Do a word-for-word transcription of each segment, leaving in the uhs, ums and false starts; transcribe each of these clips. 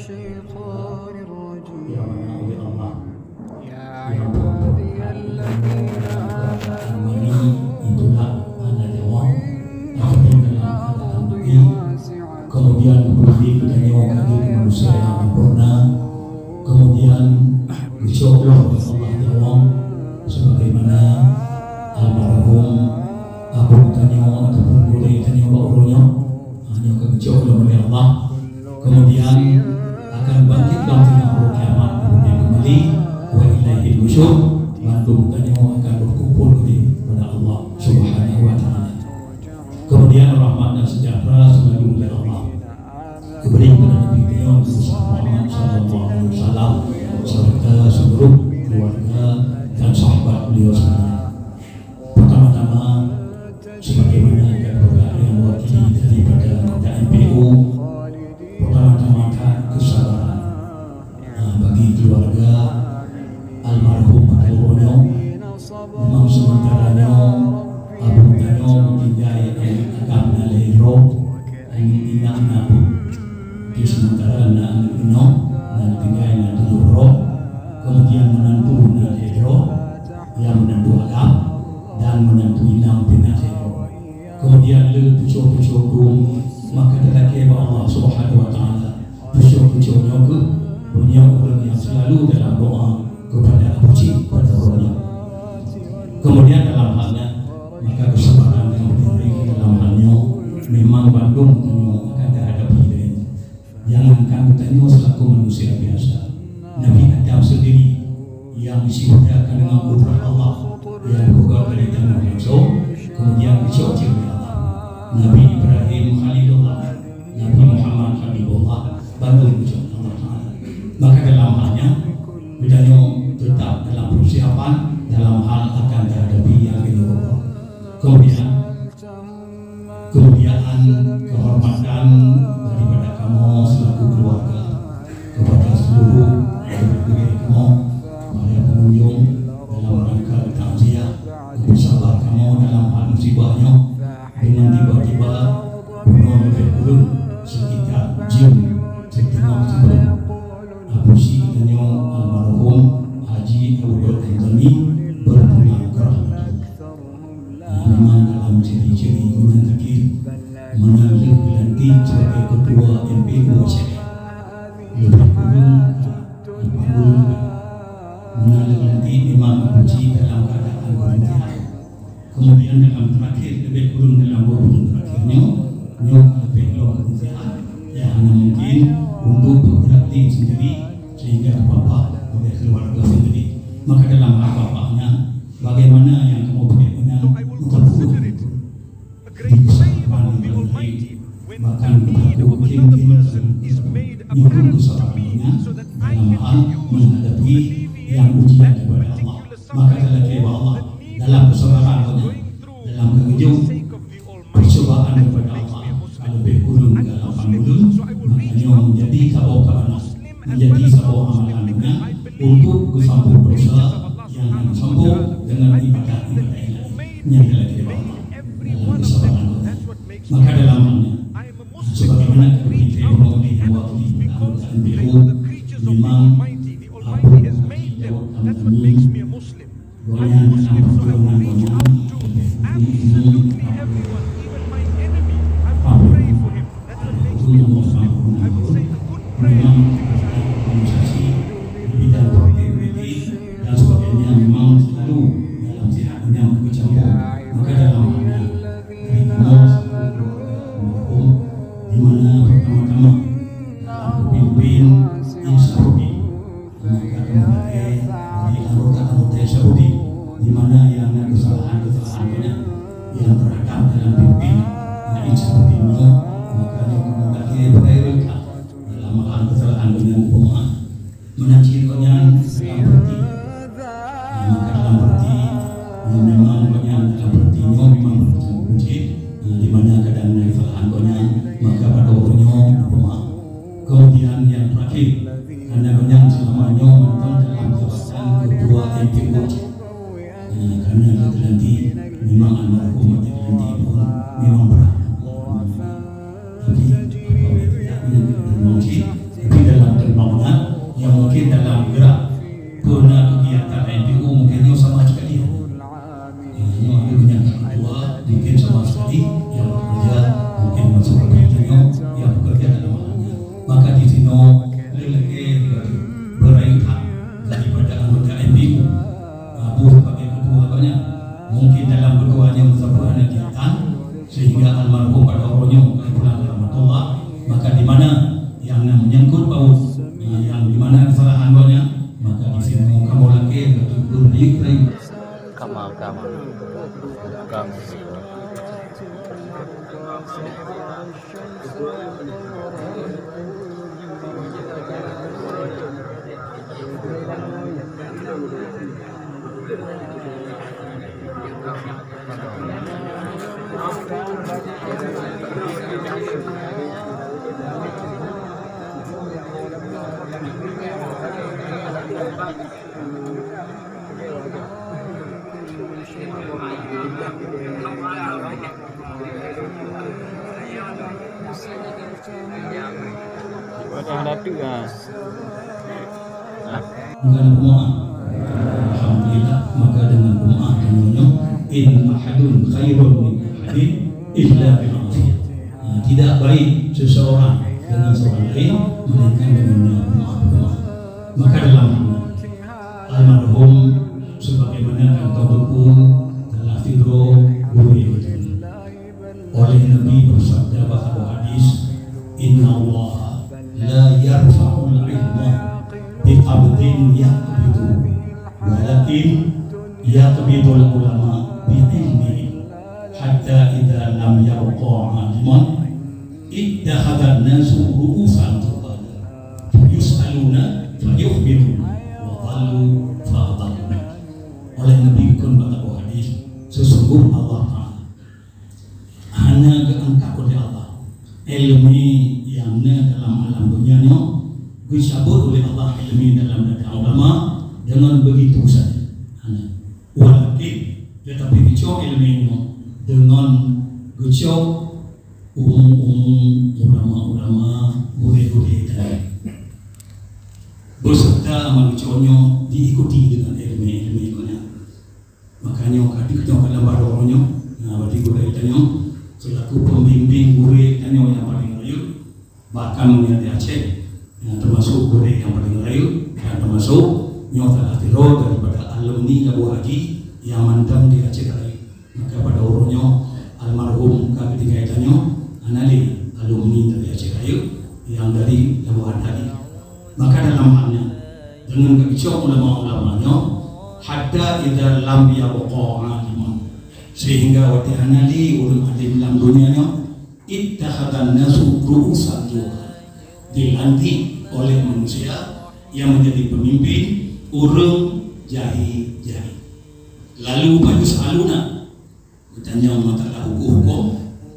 الشيطان الرجيم. Yang mana oleh Allah. يا عبادي الذين آمنوا. Itulah anak nyawa. Ataupun dalam keadaan ini. Kemudian, geupeuleueh geutanyoe ka jeuet manusia nyang sempurna. Kemudian, geucok lom lé Allah nyawa sebagaimana almarhum abu tanyoe ataupun gurèe tanyoe bak uroe nyoe. Nyoe ka geucok lom lé Allah. Kemudian akan bangkit lom teungoh uroe kiamat, kemudian kembali wa ilaihil nusyur. Bandum tanyoe akan beukumpul kembali kepada Allah Subhanahu wa Taala. Kemudian rahmat dan sejahtera selalu dari Allah diberi kepada Nabi beliau Musa Muhammad sallallahu alaihi wasallam serta seluruh keluarga dan sahabat beliau sekalian. Pertama-tama, sebagaimana kata yang mewakili daripada anggota M P U, pertama-tama kesabaran. Ah, bagi keluarga almarhum Pak Gubernur, memang sementara nyoe, abu tanyoe tinggai aneuk agam na lhèe droe, aneuk inong na peuet. Di sementara na aneuk inong, na tinggai na tujoh droe, kemudian menantu na lhèe droe, ya menantu agam, dan menantu inong pih na lhèe droe. Kemudian le tujoh-tujoh dum, maka talakèe bak Allah Subhanahu wa Taala. Tujoh-tujoh nyoe keuh, meunyoe ureueng nyang selalu dalam doa kepada Abu Cik pada uroe nyoe. Kemudian dalam hal nyan, maka kesabaran nyang diberi dalam hal nyoe memang bandum tanyoe akan dihadapi lé. Jangankan tanyoe selaku manusia biasa, Nabi Adam sendiri yang diciptakan dengan kudrah Allah yang bukan dari tanah langsung, kemudian dicipta oleh Allah. Nabi Ibrahim Khalilullah, Nabi Muhammad Habibullah, bandum ujian Allah Taala. Maka dalam hal nyan, geutanyoe tetap dalam persiapan dalam hal akan dihadapi yang rindu Allah. Kemudian, kemuliaan, kehormatan daripada kamoe selaku keluarga kepada seluruh gurèe-gurèe kamoe, para pengunjung dalam rangka takziah, bersabar kamoe dalam hal musibah nyoe. Dengan tiba-tiba, bunoe leubeh kureueng sekitar jam siteungoh siplôh, Abu Cik tanyoe almarhum Haji Abdul Hamzami berpulang ke rahmat Allah. Memang dalam ciri-ciri guna takir, meunan lheueh geulantik sebagai ketua M P U Aceh. Leubeh kureueng ka lapan buleuen. Meunan lheueh geulantik memang Abu Cik dalam keadaan kureueng sihat. Kemudian dalam terakhir, lebih kurang dalam dua bulan terakhir nyoe, nyoe ka leubeh lom keusehat. Ya, hana mungkin untuk bergerak diri sendiri sehingga terpapar oleh keluarga sendiri. Maka dalam hal bapak nyan, bagaimana yang kamu boleh menang, bukan buruk. Di kesempatan yang lain, bahkan berlaku mungkin dalam kesabaran dalam hal menghadapi yang ujian daripada Allah. Maka talakèe bak Allah dalam kesabaran, dalam keujeueng percobaan daripada Allah, ka leubeh kureueng lapan buleuen, maka nyoe menjadi saboh tamanan, menjadi saboh amalan nyan untuk geusampôh dosa nyang hana sampôh dengan ibadat-ibadat nyang laén nyang talakèe bak Allah dalam kesabaran. Maka dalam hal nyan, sebagaimana ka geupeugah oleh mewakili anggota M P U, memang Abu Haji Daud Hamzami, gobnyan dalam perjuangan gobnyan, ini, ini, Abu Haji Daud Hamzami, memang organisasi di bidang politik, dan sebagainya memang selalu dalam sihat nyang bercampur. Maka dalam hal nyan, dari kamoe selaku keluarga almarhum, di mana pertama-tama dalam pimpin Fatihah Datuk, ha. Dengan doa. Alhamdulillah, maka dengan doa tanyoe nyoe, "In ahadun khairun min ahadin illa bil afiyah." Ha, tidak baik seseorang dengan seorang lain melainkan dengan doa. Maka dalam hal ini, almarhum sebagaimana kantong buku telah tiru gurée itu. Oleh Nabi bersabda bak saboh hadis, "Innallaha la yarfa'ul ilma biqabdin yaqbidu, walakin yaqbidul ulama bi ilmihi, hatta idza lam yabqa aliman ittakhadhan nasu ru'usan juhala, yus'aluna fayukhbirun, wa dhallu fa adallu." Oleh Nabi geukheun bak saboh hadis, sesungguh Allah Ta'ala hana geuangkat oleh Allah ilmu nyang na dalam alam donya nyoe, geucabut oleh Allah ilmu dalam dada ulama deungon begitu saja. Hana. Walakin, tetapi geucok ilmu nyoe deungon geucok umu-umu, ulama-ulama, gurée-gurée tadi. Beserta manusia nyoe diikuti dengan ilmu-ilmu nyoe. Makanya ka deuh nyoe ka lamba droe nyoe, nah, berarti gurée tanyoe selaku pembimbing gurée tanyoe nyang paling rayeuk, bahkan meunyoe di Aceh, nyang termasuk gurée nyang paling rayeuk dan termasuk nyoe salah sidroe daripada alumni Labuhan Haji nyang mandum di Aceh Rayeuk. Maka pada uroe nyoe almarhum ka geutinggai tanyoe hana lé alumni dari Aceh Rayeuk nyang dari Labuhan Haji. Maka dalam hal nyan, deungon geucok ulama-ulama nyoe, hatta idza lam yabqa aliman, sehingga watée hana lé ureuëng alim lam donya nyoe, ittakhadhan nasu ru'usan juhala, dilantik oleh manusia yang menjadi pemimpin ureuëng jahil-jahil. Lalu fayus'aluna, geutanyong masalah huköm-huköm,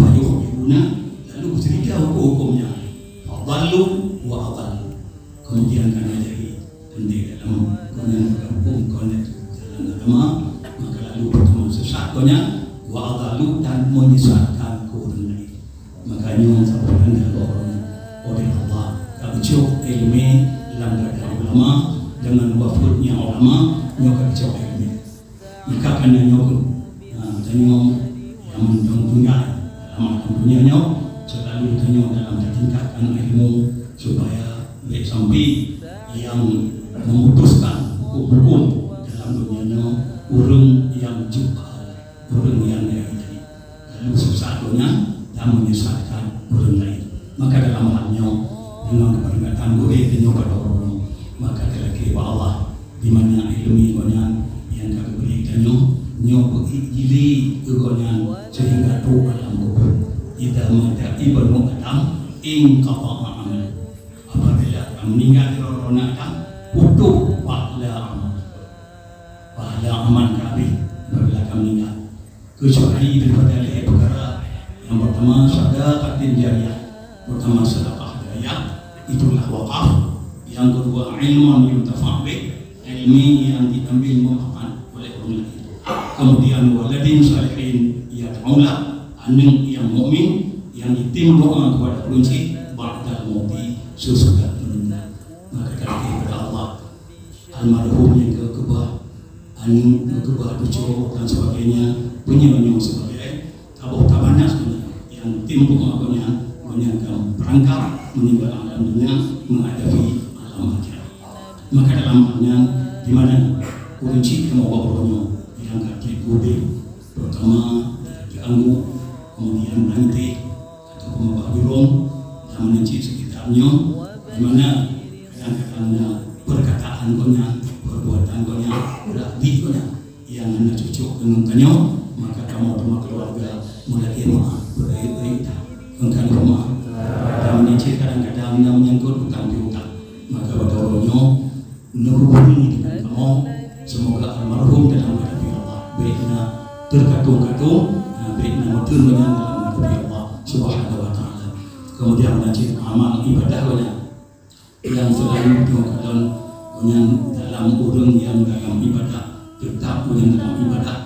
fayukhbiruna, lalu geuceurita huköm-huköm nyan. Fadallu wa adallu. Kemudian ka na jadi teuntée dalam gobnyan meuhuköm kon jalan agama, maka lalu pertama sesat gobnyan, wa adallu, dan menyesatkan keu ureuëng laén. Maka nyoe saboh tanda bahwa oleh Allah ka geucok iéleumé lam dada ulama, deungon wafeuet nyan ulama nyoe ka geucok iéleumé. Maka kana nyoe, ha, tanyoe nyang mantong tinggai dalam alam donya nyoe, seulalu tanyoe dalam tatingkatkan ilmu supaya bék sampai nyang memutuskan huköm-huköm dalam donya nyoe ureuëng nyang juhal, ureuëng nyang jahil. Lalu sesat gobnyan dan menyesatkan ureuëng laén. Maka dalam hal nyoe, deungon keuperingatan gurée tanyoe pada uroe nyoe, maka talakée bak Allah, di mana iéleumé gobnyan nyang ka geubri tanyoe, nyoe beuék jilé keu gobnyan sehingga trok alam kubur. Idza mata ibnu Adam inqata'a amaluhu. Apabila ka meuninggai droe-droe Adam, putôh pahala amal. Pahala amal ka habéh apabila ka meuninggai. Keucuali daripada lhée peukara, nyang pertama sadaqatin jariyah, pertama sedekah jariyah, itulah wakaf. Yang kedua ilmun yuntafa'u bih, ilmu yang diambil manfaat oleh orang lain. Kemudian waladin salihin yad'u lah, aneuk yang mukmin yang ditim doa kepada peureuncit ba'dal mauti, sesudah meninggal. Maka kami kepada Allah, almarhum nyang geukeubah aneuk, geukeubah cucoe dan sebagainya, peunyoe nyoe sebagai taboh tabanas gobnyan nyang tim doa gobnyan, gobnyan ka beurangkat meninggal alam dunia menghadapi alam akhirat. Maka dalam hal nyan, di mana ureuëng cit kamoe bak uroe nyoe nyang ka treb udeb, terutama di Angguk, kemudian Blanti, ataupun Babah Jurong, dan meunan cit sekitar nyoe, di mana kadang-kadang na perkataan gobnyan, perbuatan gobnyan, gerak-gerik gobnyan nyang hana cocok deungon tanyoe, maka kamoe teuma keuluwarga meulakée meuáh beurayeuk-rayeuk that. Engkau meuáh. Kadang-kadang na menyangkut utang piutang. Maka pada uroe nyoe, neuhubungi dengan kamoe, semoga almarhum dalam hadapi Allah bèk na terkatung-katung, bèk na meuteun nyan dalam hadapi Allah Subhanahu wa Taala. Kemudian, na cit amal ibadah banyak. Nyang seulalu nyoe kalon nyan dalam ureueng nyang dalam ibadah, teutap nyan dalam ibadah.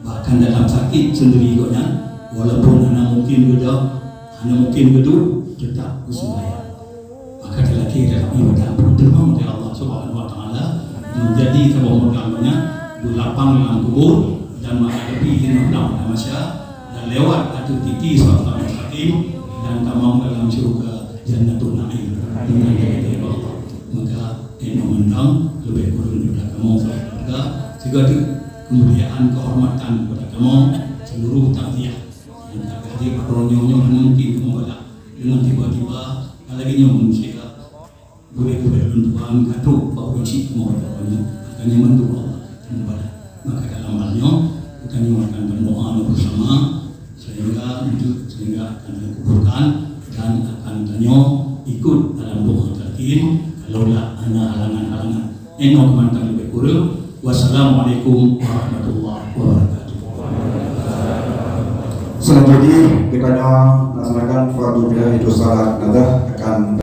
Bahkan dalam sakét seundiri gobnyan, walaupun hana mungkin geudoh, hana mungkin geuduek, teutap geuseumbahyang. Maka talakèe dalam ibadah peuteumong lé Allah Subhanahu wa Taala, meunjadi saboh modal gobnyan beulapang lam kubur dan menghadapi lima belas pada masa dan lewat ateueh titi siratal mustaqim dan tamong dalam syurga Jannatun Naim dengan diridai Allah. Maka, inoe mantong leubeh kureueng daripada kamoe saudara, sigoe teuk kemuliaan kehormatan kepada kamoe seluruh takziah. Dan takziah bak uroe nyoe hana mungkin kamoe balah. Dengan tiba-tiba, lagèe nyoe manusia, gurèe-gurèe lôn tuan ka trok bak ureueng syiek kamoe pada uroe nyoe. Maka nyoe bantu Allah dan mubarak. Maka dalam hal nyoe, geutanyoe akan berdoa bersama sehingga, sehingga akan dikuburkan dan akan tanyoe ikut dalam doa talqin kalau hana halangan-halangan. Inoe keuh mantong leubeh kureueng. Wassalamualaikum warahmatullahi wabarakatuh. Selanjutnya, geutanyoe laksanakan fardu kifayatul salat jenazah akan